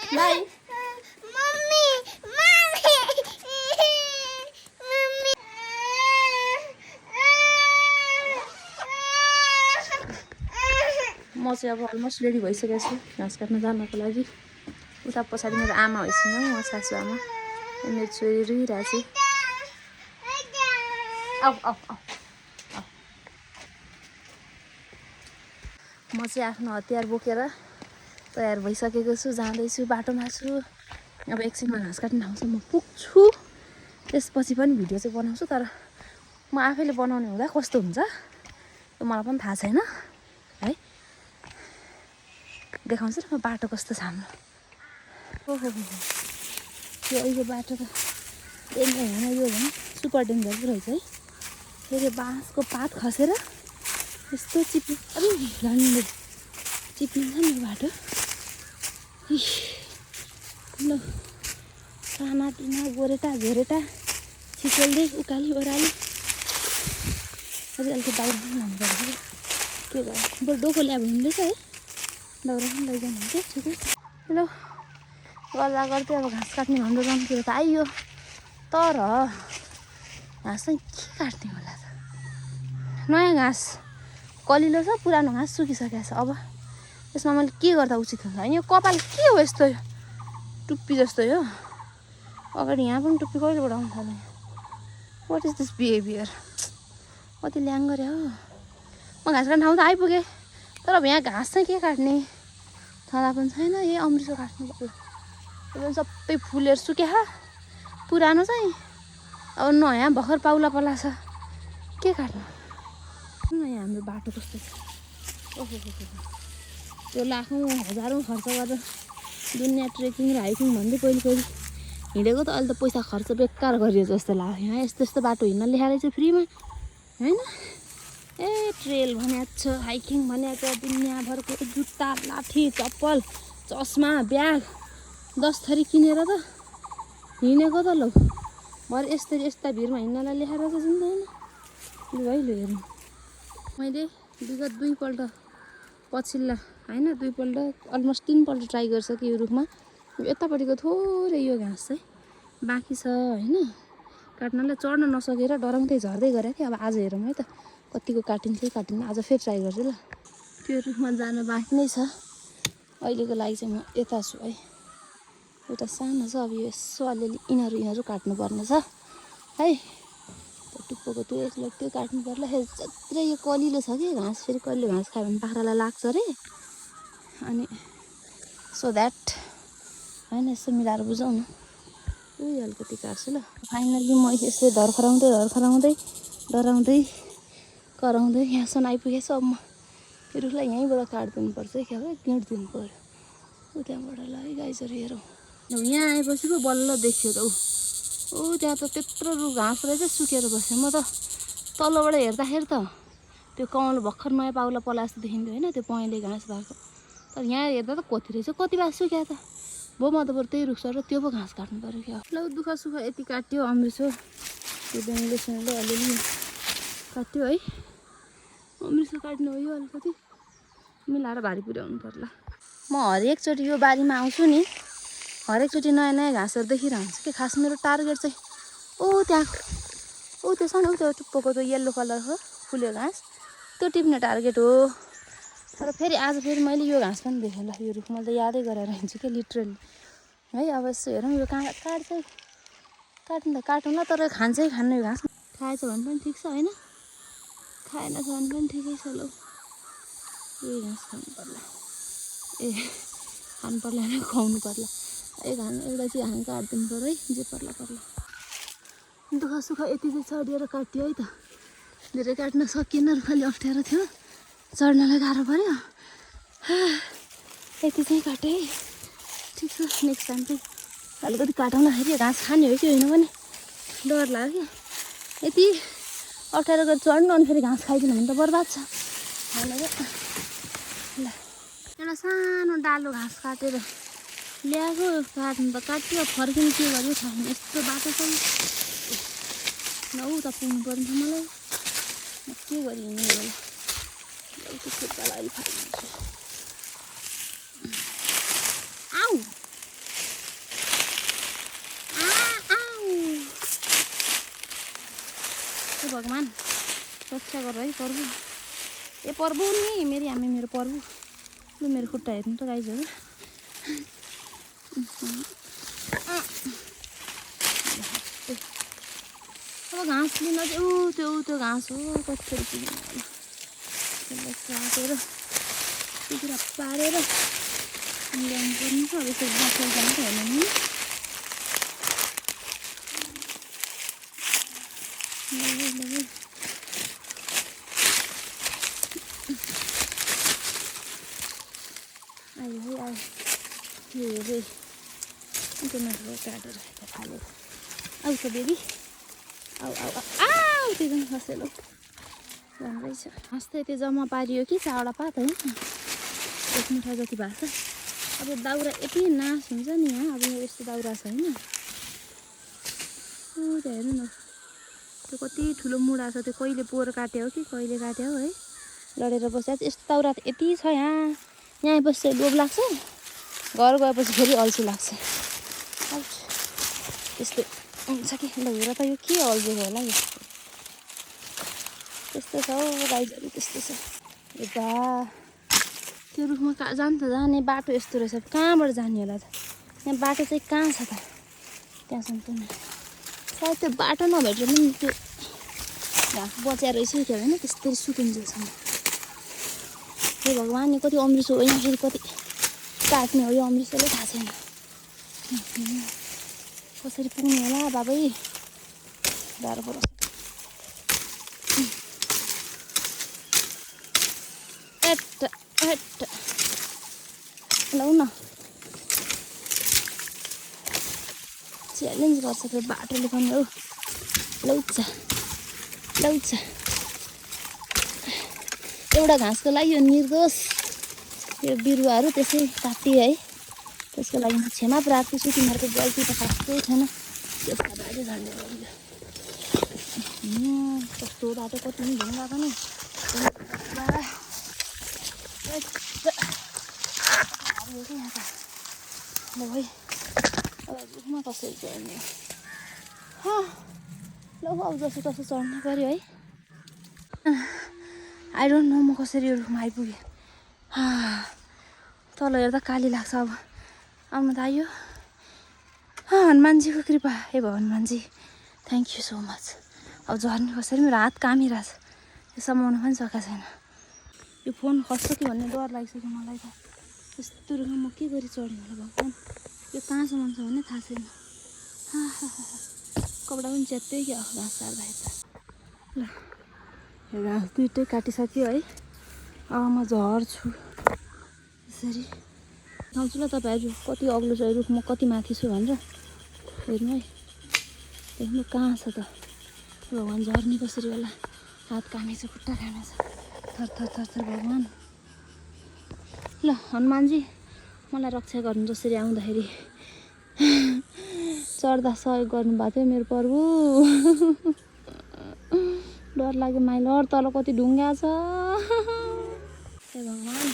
By mummy म चाहिँ अब अलमोस्ट रेडी भइसकेको छु घाँस काट्न जानको लागि। उता पछाडि मेरो आमा भइसँग म सासु आमा मेरो छोरी रुइरहेको छु। आऊ आऊ आऊ आऊ। म चाहिँ आफ्नो हतियार बोकेर तयार भइसकेको छु, जाँदैछु, बाटोमा छु। अब एकछिनमा घाँस काट्ने ठाउँसम्म पुग्छु, त्यसपछि पनि भिडियो चाहिँ बनाउँछु। तर म आफैले बनाउने हुँदा कस्तो हुन्छ त्यो मलाई पनि थाहा छैन है। देखाउँछु र म बाटो कस्तो छ हाम्रो। ओहो यो अहिले बाटो त डेन्जर होइन, यो भने सुपर डेन्जर पो रहेछ है। फेरि बाँसको पात खसेर यस्तो चिप्नु, अरे झन्डै चिप्लिन्छ नि यो बाटो। ल सानातिना गोरेटा झोरेटा छिचेल्दै उकाली ओह्राली अझै अलिक दाउरा पनि लानुपर्छ के गर्नु। बरु डोको ल्यायो हुँदैछ है, दाउरा पनि लैजानु हुन्छ ठिकै छ। ल गर्दा गर्दै अब घाँस काट्ने हाम्रो रन्तिर त आइयो। तर घाँस चाहिँ के काट्ने होला त। नयाँ घाँस कलिलो छ, पुरानो घाँस सुकिसकेको छ। अब यसमा मैले के गर्दा उचित हुन्छ? यो कपाल के हो यस्तो, टुप्पी जस्तो यो अगाडि यहाँ पनि टुप्पी कहिलेबाट आउनु थाल्यो? What is this behaviour? कति ल्याङ गरे हो। म घाँस काट्ने ठाउँ त आइपुगेँ, तर अब यहाँ घाँस चाहिँ के काट्ने थाहा पनि छैन। यही अम्रिसो काट्नु पर्यो। सबै फुलहरू सुक्या, पुरानो चाहिँ अब नयाँ भर्खर पाउला पला छ, के काट्नु। यहाँ हाम्रो बाटो कस्तो छ। ओहो त्यो लाखौँ हजारौँ खर्च गरेर दुनियाँ ट्रेकिङ र हाइकिङ भन्दै पहिले हिँडेको त अहिले त पैसा खर्च बेकार गरियो जस्तो लाग्यो। यहाँ यस्तो यस्तो बाटो हिँड्न लेखाएर चाहिँ फ्रीमा होइन। ए ट्रेल भनेको छ, हाइकिङ भनेको छ, दुनियाँभरको जुत्ता लाठी चप्पल चस्मा ब्याग 10 थरी किनेर त हिँडेको त। ल भरे यस्ता भिरमा हिँड्नलाई लेखाएर चाहिँ चिन्दैन लु है। लु हेरौँ, मैले विगत 2 पल्ट पछिल्ला होइन 2 पल्ट अलमोस्ट 3 पल्ट ट्राई गरिसकेँ यो रुखमा। यतापट्टिको थोरै यो घाँस चाहिँ बाँकी छ होइन, काट्नलाई चढ्न नसकेर डराउँदै झर्दै गरेँ कि। अब आज हेरौँ है त कतिको काटिन्छ कि काटिन्न। आज फेरि ट्राई गर्छु ल। त्यो रुखमा जान बाँकी नै छ। अहिलेको लागि चाहिँ म यता छु है। एउटा सानो छ, अब यो यसो अलिअलि यिनीहरू काट्नुपर्ने छ है। टुप्पोको त्यो एकलग त्यो काट्नु पर्ला। जत्रै यो कलिलो छ कि घाँस, फेरि कलिलो घाँस खायो भने बाख्रालाई लाग्छ अरे। अनि सो द्याट होइन, यसो मिलाएर बुझाउँ न। उही अलिकति काट्छु ल। फाइनल्ली म यसले डराउँदै कराउँदै यहाँसम्म आइपुगेको छु। अब म यो रुखलाई यहीँबाट काटिदिनु पर्छ है, क्या हो, गिँडिदिनु पऱ्यो ऊ त्यहाँबाट। ल है गाइजहरू हेरौँ। यहाँ आएपछि पो बल्ल देखियो त ऊ त्यहाँ त त्यत्रो रुख घाँस रहेछ सुकेर बस्यो। म त तलबाट हेर्दाखेरि त त्यो कमल भर्खर नयाँ पाउला पला जस्तो देखिन्थ्यो होइन, त्यो पहेँले घाँस भएको। तर यहाँ हेर्दा त कति रहेछ, कति भए सुक्या त। म त बरु त्यही रुख सर त्यो पो घाँस काट्नु पऱ्यो क्या। ल दुःख सुख यति काट्यो अमृसो, त्यो बेङ्गलेसले अलिअलि काट्यो है। अमृसो काट्नु हो यो अलिकति मिलाएर भारी पुर्याउनु पर्ला। म हरेकचोटि यो बारीमा आउँछु नि, हरेकचोटि नयाँ नयाँ घाँसहरू देखिरहन्छ कि। खास मेरो टार्गेट चाहिँ त्यहाँ त्यो छ नि त्यो टुप्पोको त्यो येल्लो कलरको फुल्यो घाँस, त्यो टिप्ने टार्गेट हो। तर फेरि आज फेरि मैले यो घाँस पनि देखेँ ल। यो रुख मैले त यादै गरेर हिँड्छु क्या लिटरली है। अब यसो हेरौँ, यो काट्नु त काटौँ ल, तर खान्छै खान्न यो घाँस। खाएछ भने पनि ठिक छ होइन, खाएन छ भने पनि ठिकै छ। ल यही घाँस खानु पर्ला, खानु पर्ला होइन, खुवाउनु पर्ला। एउटा चाहिँ हामी काटिदिनु पऱ्यो है, जे पर्ला पर्ला। दुःख सुख यति चाहिँ चढिएर काट्यो है त। धेरै काट्न सकिएन, रुखले अप्ठ्यारो थियो, चढ्नलाई गाह्रो पऱ्यो। यति चाहिँ काटेँ है, ठिक छ। नेक्स्ट टाइम चाहिँ अलिकति काटाउँदाखेरि घाँस खाने हो कि होइन पनि डर लाग्यो क्या। यति अप्ठ्यारो गरेर चढ्नु अनि फेरि घाँस खाइदिनु भने त बर्बाद छ भनेर। ल एउटा सानो डालो घाँस काटेर ल्याएको, काट्नु त काट्यो, फर्किनु के गर्यो थाहा छैन। यस्तो बाटो छ न, उता पुग्नु पर्ने छ मलाई। म के गरी हिँड्ने होला, त्यो खुट्टालाई अहिले फालिदिन्छु। आऊ भगवान रक्षा गर है प्रभु। ए प्रभु नि मेरी आमा मेरो प्रभु। लु मेरो खुट्टा हेर्नु त गाइजहरू। अब घाँस लिन चाहिँ त्यो घाँस हो कसरी पुग्नु होला। त्यसलाई काटेर टुक्रा पारेर ल्याउनु पर्ने छ। अब यसरी बसेर जानु त होइन नि। आयो है आयो यो रे इन्टरनेटबाट काटेर फालेर आउँछ बेबी। आऊ आऊ आऊ त्यो पनि खसेलो राम्रै छ। हाँस्दै त्यो जम्मा पारियो कि चावडा पात होइन 1 मुठा जति भएको छ। अब दाउरा यति नाश हुन्छ नि यहाँ। अब यहाँ यस्तो दाउरा छ होइन। त्यहाँ हेर्नु न त्यो कति ठुलो मुढा छ। त्यो कहिले पोहोर काट्यो हो कि कहिले काट्यो हो है लडेर बस्छ। यस्तो दाउरा त यति छ यहाँ। यहाँ बस्छ लोभ लाग्छ। घर गएपछि फेरि अल्छी लाग्छ। त्यस्तो हुन्छ कि ल हेर त यो के अल्झेको होला यस्तो। त्यस्तो छ हौ गाईहरू त्यस्तो छ। यता त्यो रुखमा कहाँ जाने बाटो यस्तो रहेछ। कहाँबाट जाने होला त। यहाँ बाटो चाहिँ कहाँ छ त त्यहाँसम्म त सायद त्यो बाटो नभेटेर पनि त्यो घाँस बच्या रहेछ क्या होइन त्यस्तै सुकुन्जेलसम्म। हे भगवान् यो कति अमृत हो। यहाँ फेरि कति काट्ने हो यो अमृतले थाहा छैन। कसरी पुग्ने होला बाबै गाह्रो पऱ्यो। लौ न च्यालेन्ज गर्छ फेरि बाटोले पनि हौ। लौछ एउटा घाँसको लागि यो निर्दोष यो बिरुवाहरू त्यसै काटिए है। त्यसको लागि म क्षमा प्रार्थी छु। तिमीहरूको गल्ती त खासै छैन। त्यसका बाटो झन्डै गरियो। कस्तो बाटो कति पनि ढुङ्गा पनि यहाँ त ल है अब रुखमा कसरी चढ्ने ल अब जसो तसो चढ्नु पऱ्यो है। आई डोन्ट नो म कसरी यो रुखमा आइपुगेँ। तल हेर्दा काली लाग्छ। अब आउनु त आयो। हनुमानजीको कृपा हे Hanumanji thank you so much. अब झर्ने कसरी मेरो हात कामिरहेछ। यो समाउनु पनि सकेको छैन। यो फोन खस्छ कि भन्ने डर लागिसक्यो मलाई त। यस्तो रुखमा म के गरी चढ्ने होला भगवान्। यो कहाँसम्म छ भने थाहा छैन। कपडा पनि च्यात्तै क्या घाँस सार्दा यता। ल यो घाँस दुइटै काटिसक्यो है। अब म झर्छु यसरी। आउँछु ल तपाईँहरू कति अग्लो छ रुख म कति माथि छु भनेर हेर्नु है। देख्नु कहाँ छ त भगवान्। झर्ने कसरी होला। हात कामेछ खुट्टा कामेछ थर भगवान्। ल हनुमानजी मलाई रक्षा गर्नु जसरी आउँदाखेरि चढ्दा सहयोग गर्नुभएको थियो मेरो प्रभु। डर लाग्यो माइलर तल कति ढुङ्गा छ। हे भगवान्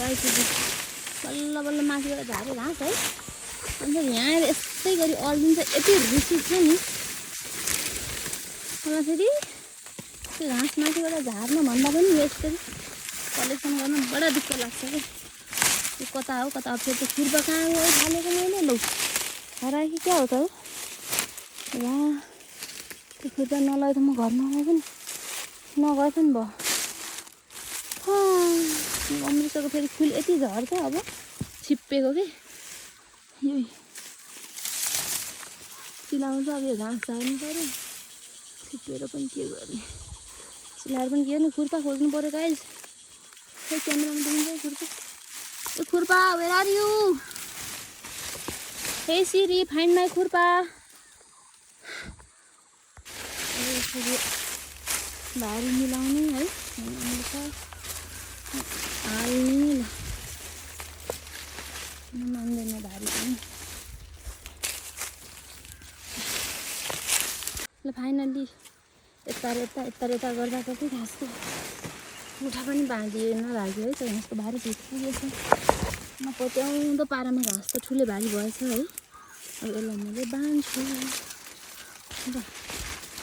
आइपुग्यो। बल्ल बल्ल माथिबाट झारे घाँस है। अन्त यहाँ आएर यस्तै गरी अल्झिन्छ। यति रिसिस छ नि मलाई फेरि त्यो घाँस माथिबाट झार्न भन्दा पनि यस्तरी कलेक्सन गर्न बडा दुःख लाग्छ क्या। त्यो कता हो कता फेरि त्यो खुर्पा कहाँ गयो थालेको मैले लौ हरायो कि क्या हो त हौ। यहाँ त्यो खुर्पा नलगे त म घर नगए पनि भयो। अमृतको फेरि फुल यति झर्छ अब छिप्पेको कि यो चिलाउँछ। अब यो घाँस झार्नु पऱ्यो। छिप्पेर पनि के गर्ने। चिलाएर पनि के गर्ने। खुर्पा खोज्नु पऱ्यो गाइस। खै क्यामेरामा देखिन्छ खुर्पा। यो खुर्पा वेयर आर यु। हे सिरी फाइन्ड माई खुर्पा। भारी मिलाउने है हाल्ने। ल मान्दैन भारी पनि। ल फाइनल्ली यता गर्दा कति घाँसको मुठा पनि बाँधिएन लाग्यो है। त्यो घाँसको भारी भित्र पुगेछ। नपत्याउँदो पारामा घाँस त ठुलै भारी भएछ है। अब यसलाई मैले बाँध्छु। ल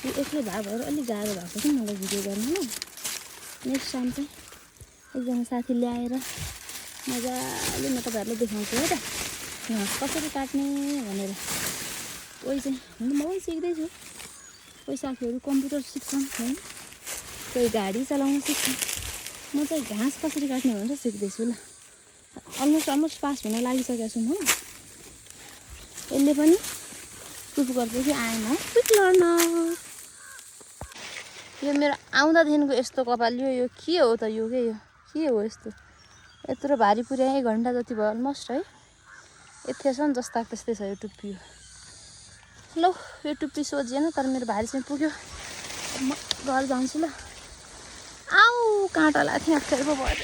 यो एक्लै भएर अलिक गाह्रो भएको थियो मलाई भिडियो गर्नु हो। नेक्स्ट टाइम चाहिँ एकजना साथी ल्याएर मजाले म तपाईँहरूलाई देखाउँछु है त घाँस कसरी काट्ने भनेर। कोही चाहिँ हुन म पनि सिक्दैछु, कोही साथीहरू कम्प्युटर सिक्छन् है, कोही गाडी चलाउन सिक्छन्। म चाहिँ घाँस कसरी काट्ने भनेर सिक्दैछु ल। अलमोस्ट पास हुन लागिसकेको छु म। यसले पनि प्रुफ गर्छ कि आएन क्विक लर्नर। यो मेरो आउँदादेखिको यस्तो कपाल यो के हो त, यो के हो यस्तो यत्रो भारी पुर्याएँ। 1 घन्टा जति भयो अलमोस्ट है। यतिसम्म जस्ता त्यस्तै छ यो टुप्पी। ल यो टुप्पी सोझिएन तर मेरो भारी चाहिँ पुग्यो। म घर जान्छु ल। आऊ काँटा लाग्थ्यो अप्ठ्यारो पो भयो।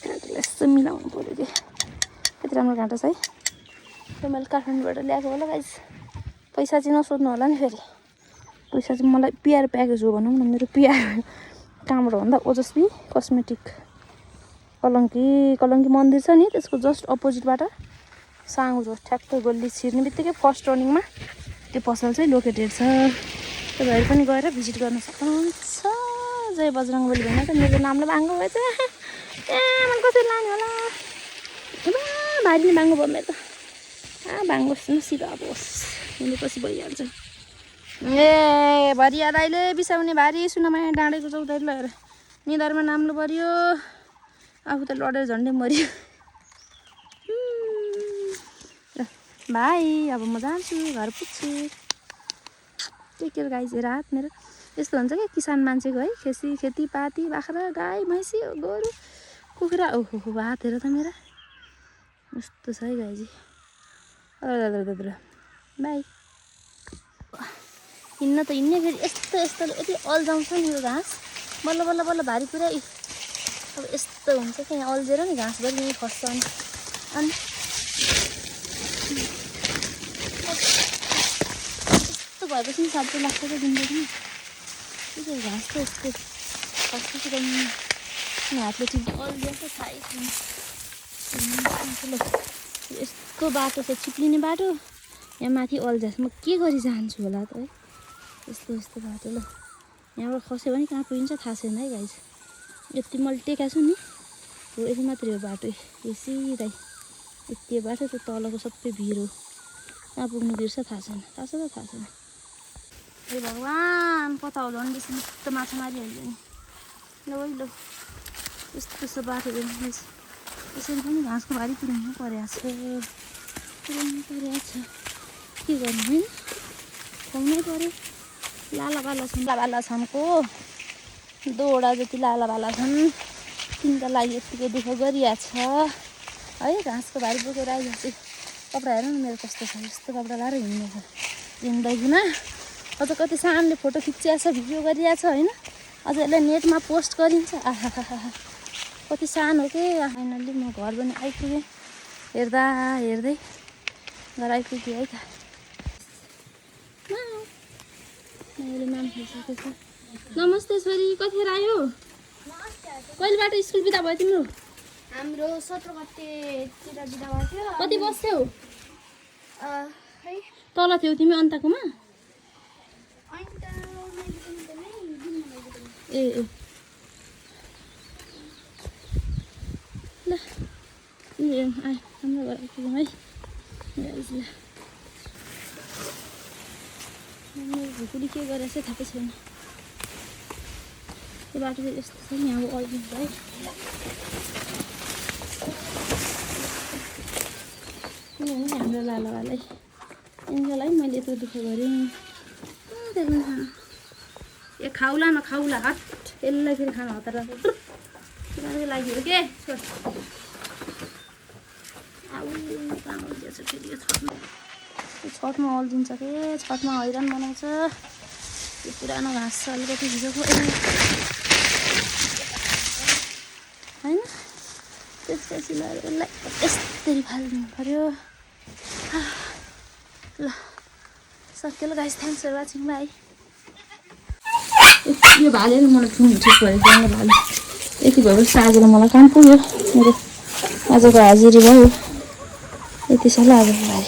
काँटालाई यस्तो मिलाउनु पऱ्यो कि कति राम्रो काँटा छ है। त्यो मैले काठमाडौँबाट ल्याएको होला गाइस। पैसा चाहिँ नसोध्नु होला नि फेरि। पैसा चाहिँ मलाई पिआर प्याकेज हो भनौँ न। मेरो पिआर कहाँबाट भन्दा ओजस्वी कस्मेटिक कलङ्की मन्दिर छ नि त्यसको जस्ट अपोजिटबाट साङ्गो रोड ठ्याक्क गल्ली छिर्ने बित्तिकै फर्स्ट टर्निङमा त्यो पसल चाहिँ लोकेटेड छ। तपाईँहरू पनि गएर भिजिट गर्न सक्नुहुन्छ। जय बजरङ्गबली भने त मेरो नामले बाङ्गो भएछ। मलाई कसरी लाने होला भारी बाङ्गो भयो मेरो त। बाङ्गोस् न सिधा होस् मैले पछि भइहाल्छ। ए भरिया दाइले बिसाउने भारी सुनमा डाँडेको चौधरी लगेर निधारमा नाम्नु पर्यो। आफू त लडेर झन्डै मऱ्यो। भाइ अब म जान्छु, घर पुग्छु। Take care guys. रात मेरो यस्तो हुन्छ क्या किसान मान्छेको है। खेतीपाती बाख्रा गाई भैँसी गोरु कुखुरा ओहो हात हेर त मेरा यस्तो छ है गाइजी। बाई। हिँड्न त हिँड्ने फेरि यस्तो यति अल्झाउँछ नि यो घाँस। बल्ल बल्ल बल्ल भारी पुऱ्याइ अब यस्तो हुन्छ क्या यहाँ अल्झेर नि घाँसभरि यहीँ खस्छ। अनि यस्तो भएपछि नि साँच्चै लाग्छ क्या जिन्दगी। के घाँस त यस्तो खस्छ हातले चिप्ने अल्झेछ थाहै छैन। यस्तो बाटो छ चिप्लिने बाटो। यहाँ माथि अल्झास म के गरी जान्छु होला त है। यस्तो बाटो ल। यहाँबाट खस्यो भने कहाँ पुगिन्छ थाहा छैन है गाइज। यति मैले टेका छु नि हो यति मात्रै हो बाटो। यो सिधै यति बाटो त्यो तलको सबै भिर हो। कहाँ पुग्नु बिर्छ थाहा छैन। थाहा छ त थाहा छैन। ए भगवान् कता हो झन् बेसी त माछा मारिहाल्यो नि। ल ल यस्तो बाटो हेर्नु यसरी पनि घाँसको भारी पुऱ्याउनु परेको छ। के गर्नु होइन खुवाउनै पऱ्यो। लाला छनको 2वटा जति लाला छन्। तिनका लागि यत्तिको दुःख गरिरहेको छ है। घाँसको भारी बोकेर आइरहेको छु। कपडा हेर न मेरो कस्तो छ। यस्तो कपडा लाएर हिँड्ने छ जिन्दगीमा। अझ कति सानले फोटो खिचिरहेको छ भिडियो गरिरहेको छ होइन। अझ यसलाई नेटमा पोस्ट गरिन्छ। आहा कति सानो के। फाइनल्ली म घर पनि आइपुगेँ। हेर्दै घर आइपुगेँ है त। मैले नाम खाइसकेको छ। नमस्ते छोरी कतिखेर आयो? कहिलेबाट स्कुल बिदा भयो तिम्रो? हाम्रो 17 गतेतिर बिदा भएको थियो। कति बस्थ्यौ? है तल थियौ तिमी अन्तकोमा? ए ल आए हाम्रो घर आइपुग्यौँ है। भुकुली के गरेर चाहिँ थाहा छैन। त्यो बाटो चाहिँ यस्तो छ नि अब अल्झिन्छ है। हाम्रो लालालाई यिनीहरूलाई मैले यत्रो दुःख गरेँ। ए खाउला नखाउला हट। यसलाई फेरि खाना हतार लागि हो के छोड। फेरि यो छठमा अल्झिन्छ के। छठमा हैरान बनाउँछ। यो पुरानो घाँस छ अलिकति हिजोको होइन। त्यसपछि यसलाई यस्तरी फालिदिनु पऱ्यो। ल सक्यो ल guys. Thanks for watching bye. यो भालेर मलाई ठुलो ठिक पऱ्यो भाले। यति भएपछि आज मलाई काम पुग्यो। मेरो आजको हाजिरी भयो। यति छ ल आज भाइ।